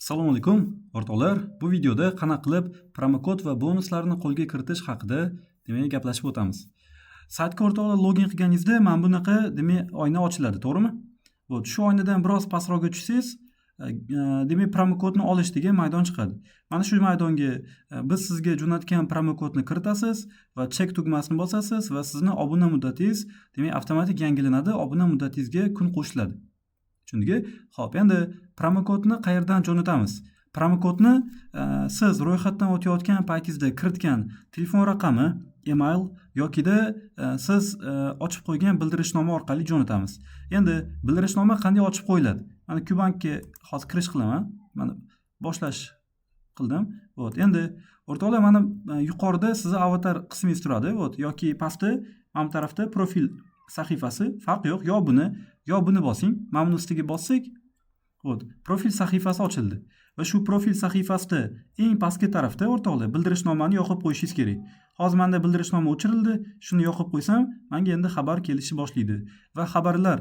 Assalomu alaykum, o'rtoqlar. Bu videoda qanaqa qilib promokod va bonuslarni qo'lga kiritish haqida, demak, gaplashib o'tamiz. Saytga, o'rtoqlar, login qilganingizda mana bunaqa, demak, oyna ochiladi, to'g'rimi? Вот, shu oynadan biroz pastroqga tushsangiz, demak, promokodni olish degan maydon chiqadi. Mana shu maydonga biz sizga jo'natgan promokodni kiritasiz va check tugmasini bosasiz va sizni obuna muddatingiz, demak, avtomatik yangilanadi, obuna muddatingizga kun qo'shiladi. Tushundikmi? Xo'p, endi promokodni qayerdan jo'natamiz? Promokodni siz ro'yxatdan o'tayotgan paytingizda kiritgan telefon raqami, email yokida siz ochib qo'ygan bildirishnoma orqali jo'natamiz. Endi bildirishnoma qanday ochib qo'yiladi? Mana Qbankka hozir kirish qilaman. Mana boshlash qildim. Вот, endi, o'rtoqlar, mana yuqorida sizni avatar qismingiz turadi. Вот, yoki pastda mana bu tarafda profil sahifasi, farqi yo'q. Yo buni, yo buni bosing. Mana buni ustiga bossak, вот, profil sahifasi ochildi. Va shu profil sahifasida eng pastki tarafda, o'rtoqlar, bildirishnomani yoqib qo'yishingiz kerak. Hozir menda bildirishnoma o'chirildi. Shuni yoqib qo'ysam, menga endi xabar kelishni boshlaydi. Va xabarlar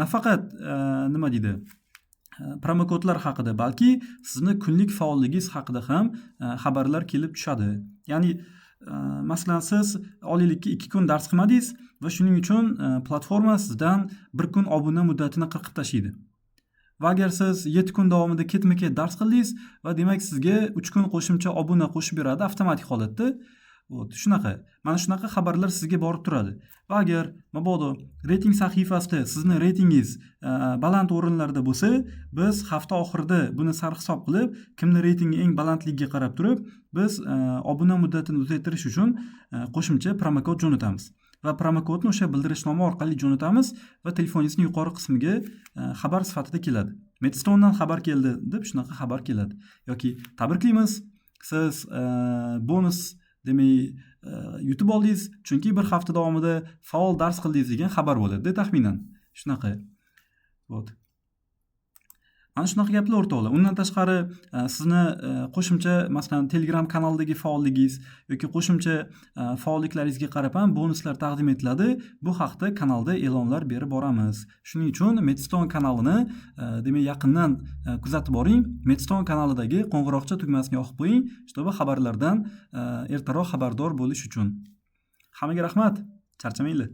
nafaqat nima deydi, promokodlar haqida, balki sizni kunlik faolligingiz haqida ham xabarlar kelib tushadi. Ya'ni, masalan, siz olaylikki 2 kun dars qilmadingiz va shuning uchun platforma sizdan 1 kun obuna muddatini qirqib tashlaydi. Va agar siz 7 kun davomida ketma-ket dars qildingiz va demak sizga 3 kun qo'shimcha obuna qo'shib beradi avtomatik holatda. Вот, shunaqa. Mana shunaqa xabarlar sizga borib turadi. Va agar mabodo reyting sahifasida sizni reytingingiz baland o'rinlarda bo'lsa, biz hafta oxirida buni sarhisob qilib, kimni reytingi eng balandligiga qarab turib, biz obuna muddatini uzaytirish uchun qo'shimcha promokod jo'natamiz. Va promokodni o'sha bildirishnoma orqali jo'natamiz va telefoningizning yuqori qismiga xabar sifatida keladi. Medstonedan xabar keldi deb shunaqa xabar keladi. Yoki tabriklaymiz, siz bonus, demak, yutib oldingiz, chunki bir hafta davomida faol dars qildingiz degan xabar bo'ladi taxminan. Shunaqa. Вот. Mana shunaqa gaplar, o'rtoqlar. Undan tashqari sizni qo'shimcha, masalan, Telegram kanaldagi faolligingiz yoki qo'shimcha faolliklaringizga qarab ham bonuslar taqdim etiladi. Bu haqda kanalda e'lonlar berib boramiz. Shuning uchun Medstone kanalini, demak, yaqindan kuzatib boring. Medstone kanalidagi qo'ng'iroqcha tugmasini yoqib qo'ying, чтобы xabarlardan ertaroq xabardor bo'lish uchun. Hammaga rahmat. Charchamanglar.